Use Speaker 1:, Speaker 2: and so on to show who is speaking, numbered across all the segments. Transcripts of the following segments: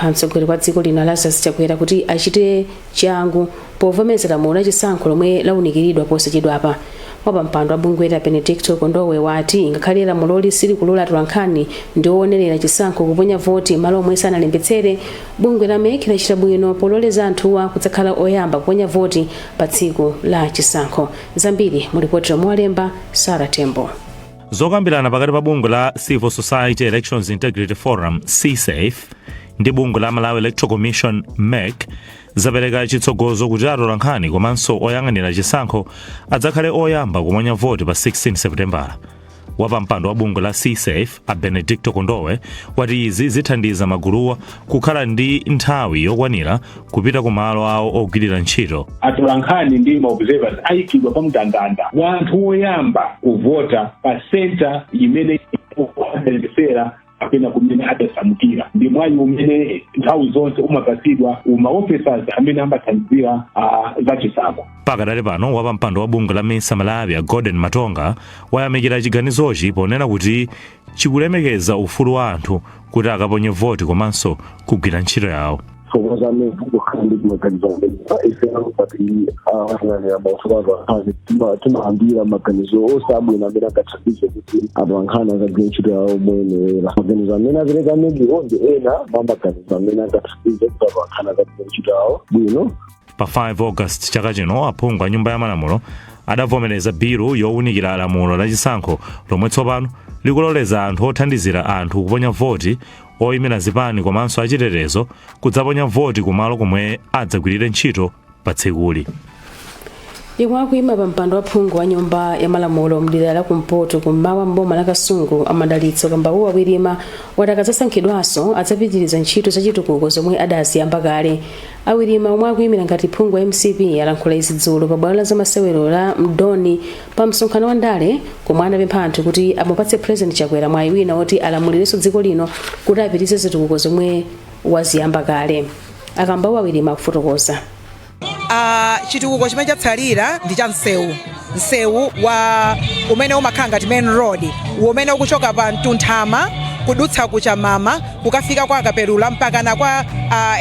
Speaker 1: Apempha mtsogoleri wa dziko lino Lazarus Chakwera kuti achite changu povomereza lamulo la chisankho lomwe lawunikiridwa posachedwapa. Wapampando wa bungweli a Benedicto Kondowe wati ngakhale lamuloli silikulola atolankhani ndi oonerera chisankho kuponya voti malo omwe sanalembetsere, bungwe la MEC lachita bwino pololeza anthuwa kudzakhala oyamba kuponya voti pa tsiku la chisankho. Zambiri mu ripoti lomwe walemba Sarah Tembo.
Speaker 2: Zokambirana pakati pa bungwe la Civil Society Elections Integrity Forum, CSAFE, ndi bungwe la Malawi Electoral Commission, MEC, zapereka chitsogozo kuti atolankhani komanso oyang'anira chisankho adzakhale oyamba kuponya voti pa 16 Seputembala. Wapampando wa bungwe la CSAFE a Benedicto Kondowe wati izi zithandiza maguluwa kukhala ndi nthawi yokwanira kupita ku malo awo ogwirira ntchito.
Speaker 3: Atolankhani ndi ma observers ayikidwa pa mndandanda wa anthu oyamba kuvota pa center imene adalembesera kapena kumene adasamukira. Ndi mwayi umene nthawi zonse umapatsidwa uma officers amene amathandizira zachisankho.
Speaker 2: Pakadali pano, wapampando wa bungwe la MISA Malawi a Gordon Matonga wayamikira chiganizochi ponena kuti chikulemekeza ufulu wa anthu kuti akaponye voti komanso kugwira ntchito yawo.
Speaker 4: Thokoza amene kukhala ndi maganizo amene ife ngati ayang'anira maufulu atolankhani timahambira maganizo onse abwino amene angathandize kuti atolankhani akagwire ntchito yawo moyenerera. Maganizo amene apereka MEC-wo ndi ena mwa maganizo amene angathandize kuti atolankhani akagwire ntchito yawo bwino.
Speaker 2: Pa 5 August chaka chino, aphungu a Nyumba ya Malamulo adavomereza bilu yowunikira lamulo la chisankho lomwe tsopano likuloleza anthu othandizira anthu kuponya voti, oyimira zipani komanso achitetezo kudzaponya voti kumalo komwe adzagwirire ntchito pa tsikuli.
Speaker 1: Yemwe akuyima pa mpando wa phungu wa Nyumba ya Malamulo mdera la kumpoto kummawa mboma la Kasungu a Madalitso Kambauwa Wirima wati akadzasankhidwanso adzapitiriza ntchito zachitukuko zomwe adaziyamba kale. A Wirima, omwe akuyimira ngati phungu wa MCP, alankhula izi dzulo pa bwalo la zamasewero la Mdoni pa msonkhano wa ndale komwe anapempha anthu kuti amupatse President Chakwera mwayi wina woti alamulirenso dziko lino kuti apitirize zitukuko zomwe waziyamba kale. A Kambauwa Wirima akufotokoza.
Speaker 5: Chitukuko chimene chatsalira ndi cha msewu, msewu wa umene umakhala ngati main road umene ukuchoka pa Mtunthama kudutsa kuchamama kukafika kwa Kapelula mpakana kwa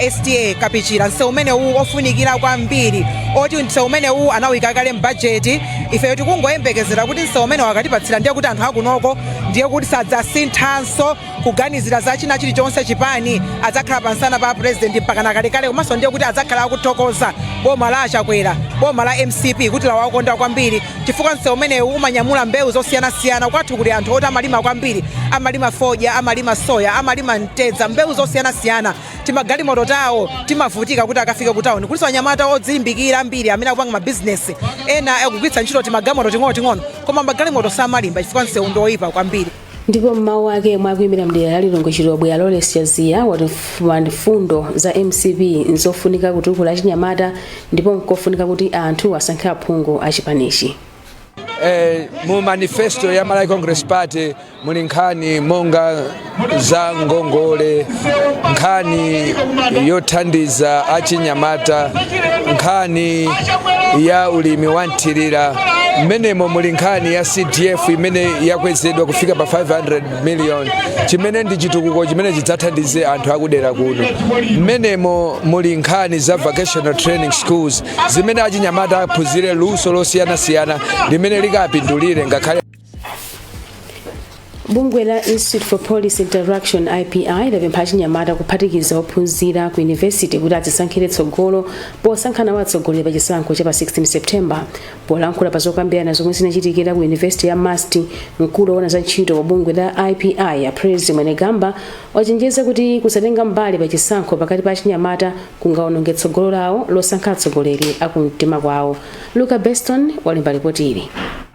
Speaker 5: STA Kapichira. Msewu umene uwu ofunikira kwambiri, oti msewu umene uwu anawika kale mbajeti. Ifeyo tikungoyembekezera kuti msewu umene wakatipatsira, ndiye kuti anthu akunoko ndiye kuti sadzasinthanso kuganizira za china chilichonse chipani, adzakhala pansana pa President mpakana kalekale. Komanso ndiye kuti adzakhala akuthokoza boma la Chakwera, boma la MCP, kuti lawakonda kwambiri, chifukwa msewu umenewu umanyamula mbewu zosiyanasiyana. Kwathu kuli anthu oti amalima kwambiri, amalima fodya, amalima soya, amalima mtedza, mbewu zosiyanasiyana. Timagalimoto tawo timavutika kuti akafike ku tawuni. Kulinso anyamata odzilimbikira ambiri amene akupanga mabizinesi, ena akugwiritsa ntchito timagalimoto ting'onoting'ono, koma magalimoto samalimba chifukwa msewu ndi oyipa kwambiri.
Speaker 1: Ndipo mmawu ake, yemwe akuyimira mdera la Lilongwe Chilobwe a Lawrence Chaziya wati mfundo za MCP nzofunika kutukula achinyamata ndipo nkofunika kuti anthu asankhe aphungu achipanichi.
Speaker 6: Mu manifesto ya Malawi Congress Party muli nkhani monga za ngongole, nkhani yothandiza achinyamata, nkhani ya ulimi wa mthirira. Mmenemo muli nkhani ya CDF imene yakwezedwa kufika pa 500 million, chimene ndi chitukuko chimene chidzathandize anthu akudera kuno. Mmenemo muli nkhani za vocational training schools zimene achinyamata aphunzire luso losiyanasiyana limene likapindulire ngakhale.
Speaker 1: Bungwe la Institute for Policy Interaction, IPI, lapempha achinyamata kuphatikiza ophunzira ku university kuti adzisankhire tsogolo posankha nawo atsogoleri pa chisankho cha pa 16 September. Polankhula pa zokambirana zomwe zinachitikira ku University ya MUST, mkulu woona za ntchito wa bungwe la IPI a Praise Mwenegamba wachenjeza kuti kusatenga mbali pa chisankho pakati pa achinyamata kungaononge tsogolo lawo losankha atsogoleri akumtima kwawo. Luka Beston walemba ripoti ili.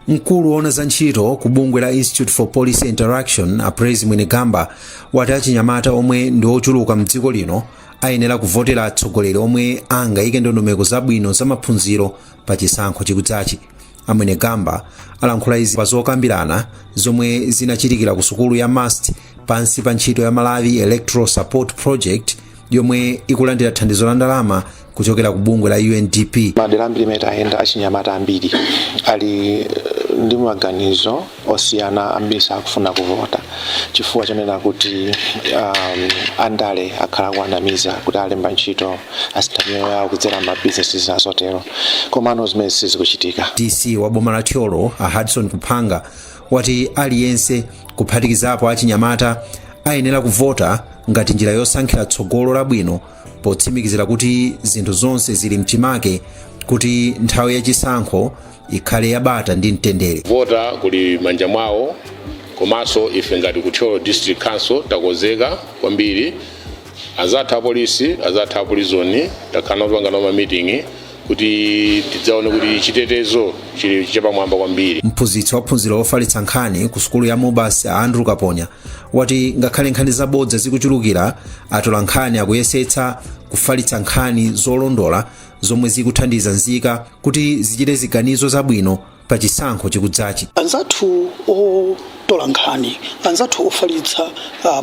Speaker 7: Mkulu woona za ntchito ku bungwe la Institute for Policy Interaction a Praise Mwenegamba wati achinyamata omwe ndi ochuluka mdziko lino ayenera kuvotera atsogoleri omwe angayike ndondomeko zabwino za maphunziro pa chisankho chikudzachi. A Mwenegamba alankhula izi pa zokambirana zomwe zinachitikira ku sukulu ya MUST pansi pa ntchito ya Malawi Electoral Support Project yomwe ikulandira thandizo la ndalama kuchokera ku bungwe la UNDP.
Speaker 8: Madera ambiri imene tayenda, achinyamata ambiri ali Ndi maganizo osiyana. Ambiri sakufuna kuvota chifukwa chonena kuti andale akhala kuanamiza kuti alemba ntchito, asintha miyoyo yawo kudzera mabizinesi azotero, komano zimene sizikuchitika.
Speaker 7: DC wa boma la Thyolo, a Hudson Kuphanga, wati aliyense, kuphatikizapo achinyamata, ayenera kuvota ngati njira yosankhira tsogolo labwino, potsimikizira kuti zinthu zonse zili mchimake kuti nthawi yachisankho ikhale yabata ndi mtendere.
Speaker 9: Kuvota kuli manja mwawo, komanso ife ngati ku Thyolo District Council takonzeka kwambiri. Azathu apolisi, azathu a prison, takhala kupanga nawo meeting kuti tidzaone kuti chitetezo chili chapamwamba kwambiri.
Speaker 7: Mphunzitsi wa phunziro lofalitsa nkhani ku sukulu ya MUBAS, Andrew Kaponya, wati ngakhale nkhani zabodza zikuchulukira, atola nkhani akuyesetsa kufalitsa nkhani zolondola zomwe zikuthandiza nzika kuti zichite ziganizo zabwino pa chisankho chikudzachi.
Speaker 10: Anzathu otola nkhani, anzathu ofalitsa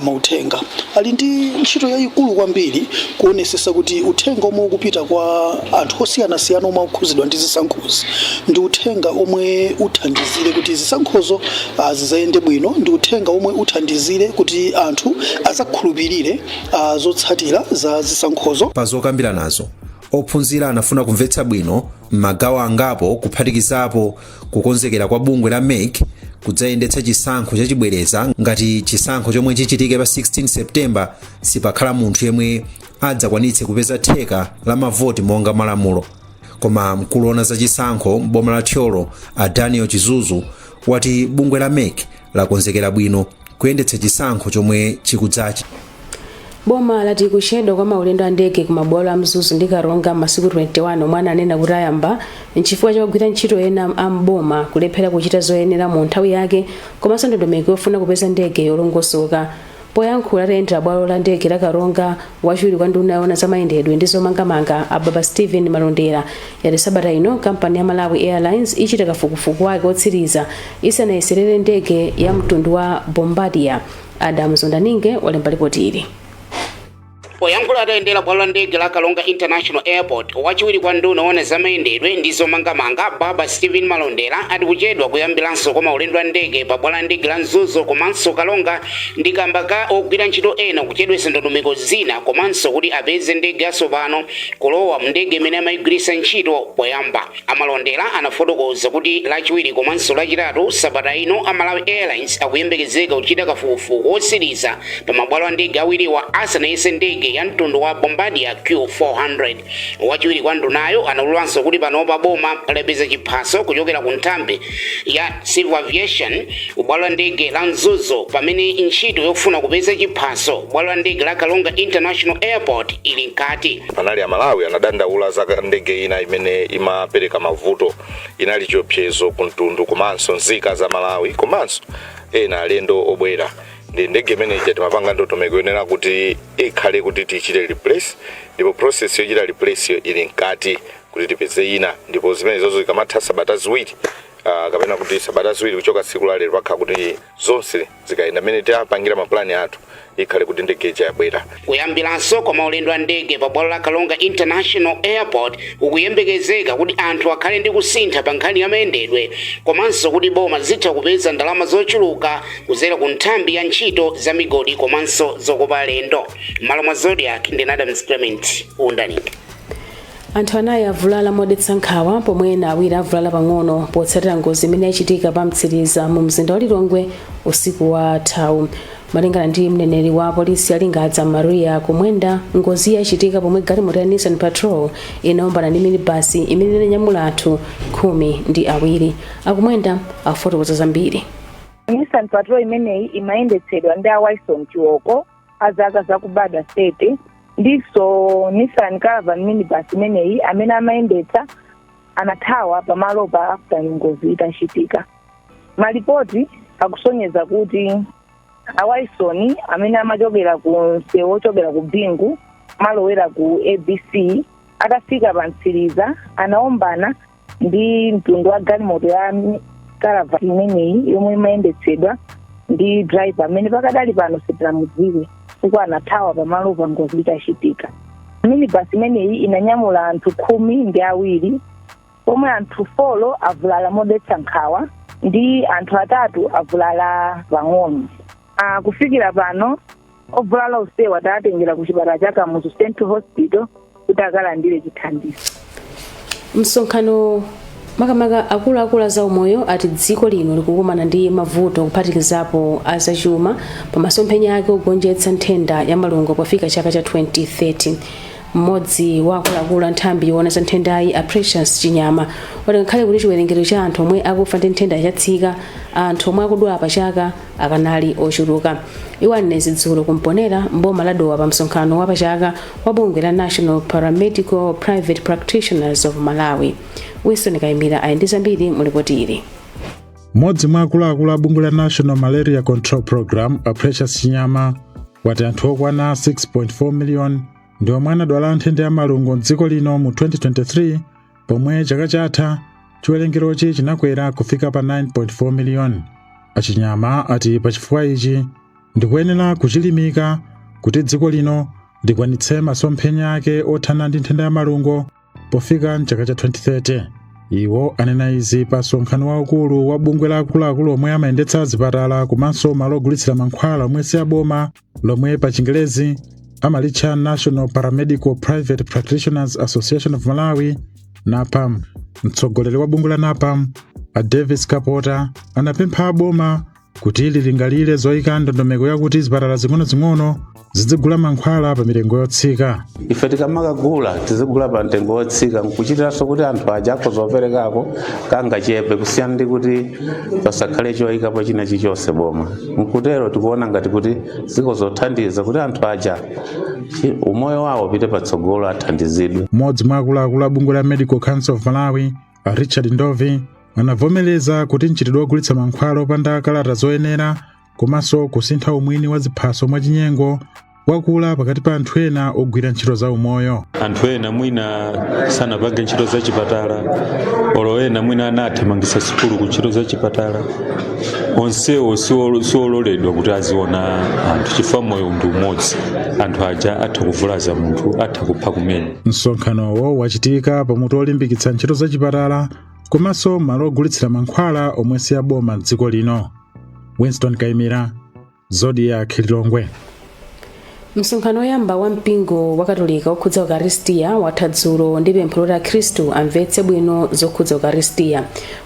Speaker 10: mauthenga ali ndi ntchito yayikulu kwambiri kuonesesa kuti uthenga omwe ukupita kwa anthu osiyanasiyana omwe akukhuzidwa ndi zisankhozi ndi uthenga omwe uthandizire kuti zisankhozo zizayende bwino, ndi uthenga omwe uthandizire kuti anthu azakhulupirire zotsatira za zisankhozo.
Speaker 7: Pa zokambiranazo, ophunzira anafuna kumvetsa bwino m'magawo angapo, kuphatikizapo kukonzekera kwa bungwe la MEC kudzayendetsa chisankho chachibwereza ngati chisankho chomwe chichitike pa 16 Septemba sipakhala munthu yemwe adzakwanitse kupeza theka la mavoti monga malamulo. Koma mkulu woona za chisankho m'boma la Thyolo, a Daniel Chizuzu, wati bungwe la MEC lakonzekera bwino kuyendetsa chisankho chomwe chikudzachi.
Speaker 1: Boma lati kuchedwa kwa maulendo a ndege ku mabwalo a Mzuzu ndi Karonga masiku 21 omwe ananena kuti ayamba nchifukwa chakugwira ntchito ena a mboma kulephera kuchita zoyenera mu nthawi yake, komanso ndondomeko yofuna kupeza ndege yolongosoka. Poyankhula atayendera bwalo la ndege la Karonga, wachiwiri kwa nduna yoona zamayendedwe ndi zomangamanga, a Baba Stephen Malondera, yati sabata ino kampani ya Malawi Airlines ichita kafukufuku wake otsiriza isanayeserere ndege ya mtundu wa Bombardier. Adam Zondaninge walemba ripoti ili.
Speaker 11: Poyankhula atayendera bwalo la ndege la Karonga International Airport, wachiwiri kwa nduna yoona zamayendedwe ndi zomangamanga, Baba Stephen Malondera, ati kuchedwa kuyambiranso kwa maulendo a ndege pa bwalo la ndege la Mzuzu komanso Karonga ndi kamba ka ogwira ntchito ena kuchedwetsa ndondomeko zina, komanso kuti apeze ndege yatsopano kulowa mndege imene amayigwiritsa ntchito poyamba. Amalondera anafotokoza kuti Lachiwiri komanso Lachitatu sabata ino, a Malawi Airlines akuyembekezeka kuchita kafukufuku wotsiriza pa mabwalo a ndege awiriwa asanayese ndege ya mtundu wa Bombardier Q400. Wachiwiri kwa ndunayo anaululanso kuti panopa boma lapeza chiphaso kuchokera ku nthambi ya Civil Aviation bwalo la ndege la Mzuzu, pamene ntchito yofuna kupeza chiphaso bwalo la ndege la Karonga International Airport ili mkati.
Speaker 12: Panali Amalawi anadandaula za ndege ina imene imapereka mavuto, inali chiopsezo ku mtundu komanso nzika za Malawi komanso ena alendo obwera. Ndi ndege imene ija timapanga ndondomeko yonena kuti ikhale kuti tichite replace, ndipo process yochita replace yo ili mkati kuti tipeze ina, ndipo zimene zozo zikamatha sabata 2, kapena kuti sabata 2 kuchoka tsiku la lero, pakhala kuti zonse zikayenda mmene tiapangira mapulani athu, ikhale kuti ndege ija yabwera.
Speaker 11: Kuyambiranso kwa maulendo a ndege pa bwalo la Karonga International Airport kukuyembekezeka kuti anthu akhale ndi kusintha pa nkhani ya mayendedwe, komanso kuti boma zitha kupeza ndalama zochuluka kudzera ku nthambi ya ntchito za migodi komanso zokopa alendo. M'malo mwa Zodiak, ndine Adams Clement Undaninge.
Speaker 1: Anthu anayi avulala modetsa nkhawa, pomwe ena awiri avulala pang'ono, potsatira ngozi imene yachitika pa Mtsiriza mu mzinda wa Lilongwe usiku wa thawu. Malingana ndi mneneri wa polisi Alingadza Maria Kumwenda, ngozi yachitika pomwe galimoto ya Nissan Patrol inaombana ndi minibasi imene inanyamula anthu 12. Akumwenda afotokoza zambiri.
Speaker 13: Nissan Patrol imeneyi imayendetsedwa ndi a Wison Chiwoko a zaka zakubadwa 30, ndiso Nissan Caravan minibus imeneyi amene amayendetsa anathawa pamalopa after ngozi itachitika. Malipoti akusonyeza kuti a Wison amene amachokera ku msewu ochokera ku Bingu malowera ku ABC, atafika pa Mtsiriza anaombana ndi mtundu wa galimoto ya Caravan imeneyi yomwe imayendetsedwa ndi driver amene pakadali pano sitinamudziwe chifukwa anathawa pamalo pa ngozi itachitika. Minibus imeneyi inanyamula anthu 12, pomwe anthu 4 avulala modetsa nkhawa. Ndi anthu 3 avulala pang'ono. Kufikira pano ovulala onsewa tatengera ku chipatala cha Kamuzu Central Hospital kuti akalandire chithandizo.
Speaker 1: Msonkhano makamaka akuluakulu a zaumoyo ati dziko lino likukumana ndi mavuto, kuphatikizapo azachuma, pa masomphenya ake ogonjetsa nthenda ya malungo pofika chaka cha 2030. Mmodzi wa akuluakulu a nthambi yoona za nthendayi, a Precious Chinyama, wati ngakhale kuti chiwerengero cha anthu omwe akufa ndi nthenda chatsika, anthu omwe akudwala pa chaka akanali ochuluka. Iwo anena dzulo kumponera mboma la Dowa pa msonkhano wa pachaka wa bungwe la National Paramedical Private Practitioners of Malawi. Wilson Kayimira ali ndi zambiri mu ripoti ili.
Speaker 14: Mmodzi mwa akuluakulu a bungwe la National Malaria Control Program, a Precious Chinyama, wati anthu okwana 6.4 million ndi omwe anadwala nthenda ya malungo mdziko lino mu 2023, pomwe chaka chatha chiwerengerochi chinakwera kufika pa 9.4 million. Achinyama ati pachifukwa ichi ndikuyenera kuchilimika kuti dziko lino likwanitse masomphenya ake othana ndi nthenda ya malungo pofika mchaka cha 2030. Iwo anena izi pa msonkhano waukulu wa bungwe la akuluakulu omwe amayendetsa zipatala komanso malo ogulitsira mankhwala omwe si aboma, lomwe pa Chingelezi amalitcha National Paramedical Private Practitioners Association of Malawi, NAPAM. Mtsogoleri wa bungwe la NAPAM, a Davis Kapota, anapempha aboma kuti lilingalire zoyika ndondomeko yakuti zipatala zing'ono-zing'ono zizigula mankhwala pa mitengo yotsika.
Speaker 15: Ife tikamakagula, tizigula pa mtengo wotsika, nkuchitiranso kuti anthu aja akhoza operekako kangachepe, kusiyana ndi kuti pasakhale choyikapo china chilichonse boma. Nkutero tikuona ngati kuti zikozothandiza kuti anthu aja umoyo wawo upite patsogolo, athandizidwe.
Speaker 14: Mmodzi mwa akuluakulu a bungwe la Medical Council of Malawi, a Richard Ndovi, anavomereza kuti mchitidwe wogulitsa mankhwala opanda kalata zoyenera komanso kusintha umwini wa ziphaso mwachinyengo wakula pakati pa anthu ena ogwira ntchito za umoyo.
Speaker 16: Anthu ena mwina sanapange ntchito za chipatala, olo ena mwina anathamangisa sukulu ku ntchito za chipatala. Onsewo siololedwa kuti aziona anthu, chifukwa moyo ndi umodzi. Anthu aja atha kuvulaza munthu, atha kupha kumene.
Speaker 14: Msonkhanowo wachitika pamutu olimbikitsa ntchito za chipatala komanso malo ogulitsira mankhwala omwe si aboma mdziko lino. Winston Kaimira, Zodiak, Lilongwe.
Speaker 1: Msonkhano woyamba wa mpingo wa Katolika wokhudza Ukaristiya watha dzulo ndi pempho loti Akhristu amvetse bwino zokhudza Ukaristiya.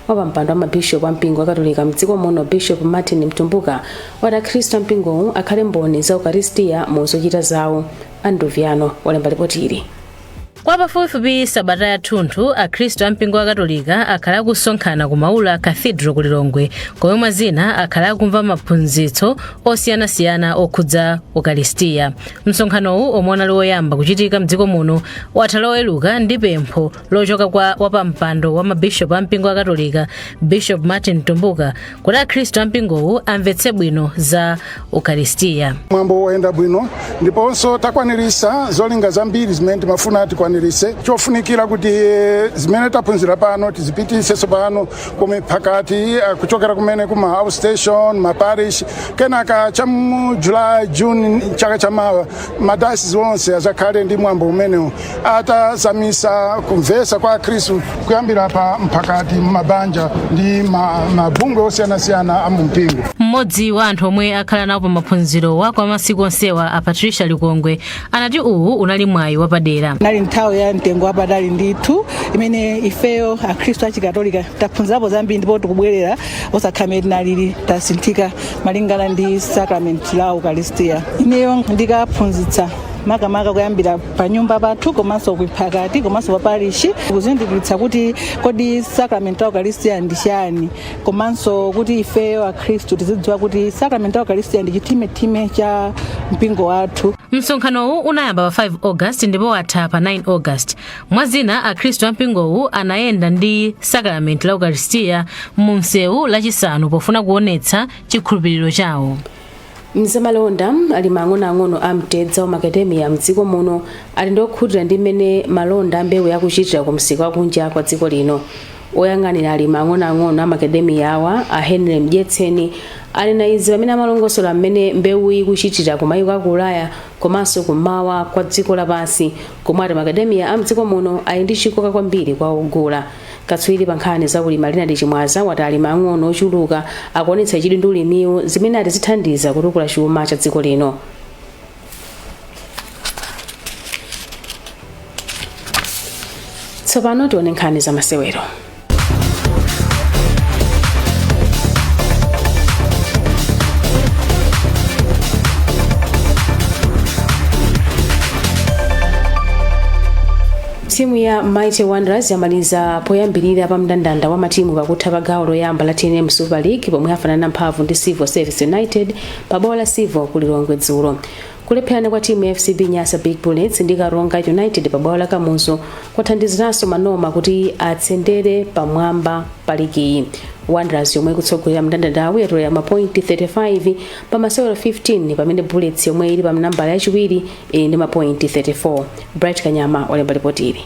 Speaker 1: Wapampando wa mabishopu a mpingo wa Katolika mdziko muno, Bishop Martin Mtumbuka, wati Akhristu a mpingowu akhale mboni za Ukaristiya mu zochita zawo. Anduviano walemba ripoti ili.
Speaker 17: Kwa pafupifupi sabata yathunthu, Akhristu a mpingo wa Katolika akhala akusonkhana ku Maula Cathedral ku Lilongwe, komwe mwa zina akhala akumva maphunzitso osiyanasiyana okhudza Ukaristiya. Msonkhanowu, omwe unali woyamba kuchitika mdziko muno, watha Loweruka ndi pempho lochoka kwa wapampando wa mabishopu a mpingo wa Katolika, Bishop Martin Mtumbuka, kuti Akhristu a mpingowu amvetse bwino za Ukaristiya.
Speaker 18: Mwambo wayenda bwino, ndiponso takwanirisa zolinga zambiri zimene timafuna tikwanirise. Chofunikira kuti zimene taphunzira pano tizipitise pano kumiphakati, kuchokera kumene kuma outstation, maparish, kenaka cha mu July, June chaka chamawa madayosisi onse azakhale ndi mwambo umenewu, atazamisa kumvesa kwa Akhristu kuyambira pa mphakati, mabanja ndi mabungwe osiyanasiyana a mumpingo.
Speaker 17: Mmodzi wa anthu omwe akhala nawo pa maphunzirowa kwa masiku onsewa, a Patricia Likongwe, anati uwu unali mwayi wapadera.
Speaker 19: Inali nthawi ya mtengo wapatali ndithu imene ifeyo Akhristu Achikatolika taphunzirapo zambiri, ndipo tikubwerera osakhala mmene tinalili, tasinthika malingana ndi sacrament la Ukaristiya. Ineyo ndikaphunzitsa makamaka kuyambira pa nyumba pathu komanso kuphakati komanso pa parishi, kuzindikiritsa kuti kodi sacrament la Ukaristiya ndi chani, komanso kuti ifeyo Akhristu tizidziwa kuti sacrament la Ukaristiya ndi chithimetime cha mpingo wathu.
Speaker 17: Msonkhanowu unayamba pa 5 August ndipo watha pa 9 August. Mwazina, Akhristu a mpingowu anayenda ndi sacrament la Ukaristiya mu msewu Lachisanu pofuna kuonetsa chikhulupiriro chawo.
Speaker 1: Mzamalonda, alimi ang'onoang'ono a mtedza wa macadamia mdziko muno ali ndi okhutira ndi mmene malonda a mbewu yakuchitira ku msika wakunja kwa dziko lino. Oyang'anira alimi ang'onoang'ono a macadamia awa, a Henry Mdyetseni, anena izi pamene amalongosola mmene mbewu ikuchitira ku mayiko aku Ulaya komanso kummawa kwa dziko lapansi, komwe ati macadamia a mdziko muno ali ndi chikoka kwambiri kwa ogula. Katswiri pa nkhani za ulimi Leonard Chimwaza wati alimi ang'ono ochuluka akuonetsa chidwi ndi ulimiwu, zimene ati zithandiza kutukula chuma cha dziko lino. Tsopano tione nkhani za masewero. Timu ya Mighty Wanderers yamaliza poyambirira pa mndandanda wa matimu pakutha pa gawo loyamba la TNM Super League, pomwe afanana mphamvu ndi Civil Service United pa bwalo la Civil ku Lilongwe dzulo. Kulepherana kwa timu ya FCB Nyasa Big Bullets ndi Karonga United pa bwalo la Kamuzu kwathandiziranso Manoma kuti atsendere pamwamba pa ligiyi. Wanderers, yomwe ikutsogolera mndandandawu, yatolera mapointi 35 pa masewero 15, pamene Bullets, yomwe ili pa nambala yachiwiri, ili ndi mapointi 34. Bright Kanyama walemba ripoti ili.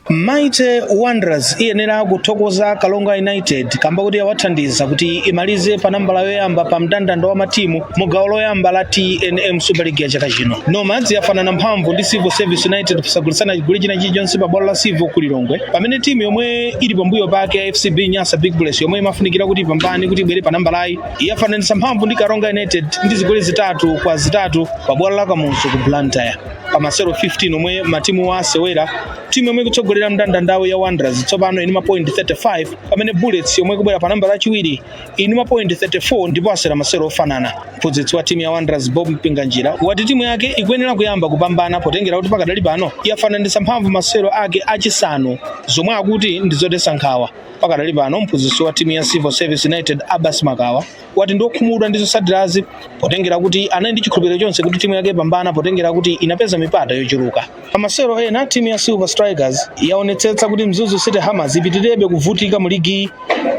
Speaker 20: Mighty Wanderers iyenera kuthokoza Karonga United kamba kuti yawathandiza kuti imalize pa nambala yoyamba pa mndandanda wa matimu mu gawo loyamba la TNM Super League ya chaka chino. Nomads yafanana mphamvu ndi Civil Service United posagoletsana chigoli china chilichonse pa bwalo la Civil ku Lilongwe, pamene timu yomwe ili pambuyo pake ya FCB Nyasa Big Bullets, yomwe imafunikira kuti ipambane kuti ibwere pa nambalayi, yafananitsa mphamvu ndi Karonga United ndi zigoli 3-3 pa bwalo la Kamuzu ku Blantyre. Pa masewero 15 omwe matimu asewera, timu yomwe ikutsogolera mndandandawu ya Wanderers tsopano ili mapointi 35, pamene Bullets, yomwe ikubwera pa nambala yachiwiri, ili mapointi 34 ndipo asewera masewero ofanana. Mphunzitsi wa timu ya Wanderers, Bob Mpinganjira, wati timu yake ikuyenera kuyamba kupambana potengera kuti pakadali pano yafananitsa mphamvu masewero ake achisanu, zomwe akuti ndi zodetsa nkhawa. Pakadali pano, mphunzitsi wa timu ya Civil Service United, Abbas Makawa, wati ndiokhumudwa ndi zotsatirazi potengera kuti anali ndi chikhulupiriro chonse kuti timu yake ipambana potengera kuti inapeza mipata yochuluka. Pa masewero ena, timu ya Silver Strikers yaonetsetsa kuti Mzuzu City Hammers ipitirebe kuvutika mu ligi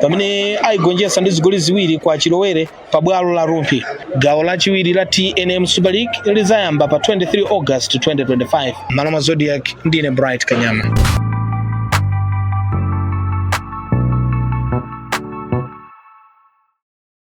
Speaker 20: pamene ayigonjetsa ndi zigoli 2 kwa chilowere pa bwalo la Rumphi. Gawo lachiwiri la TNM Super League lizayamba pa 23 August 2025. M'malo mwa Zodiak, ndine Bright Kanyama.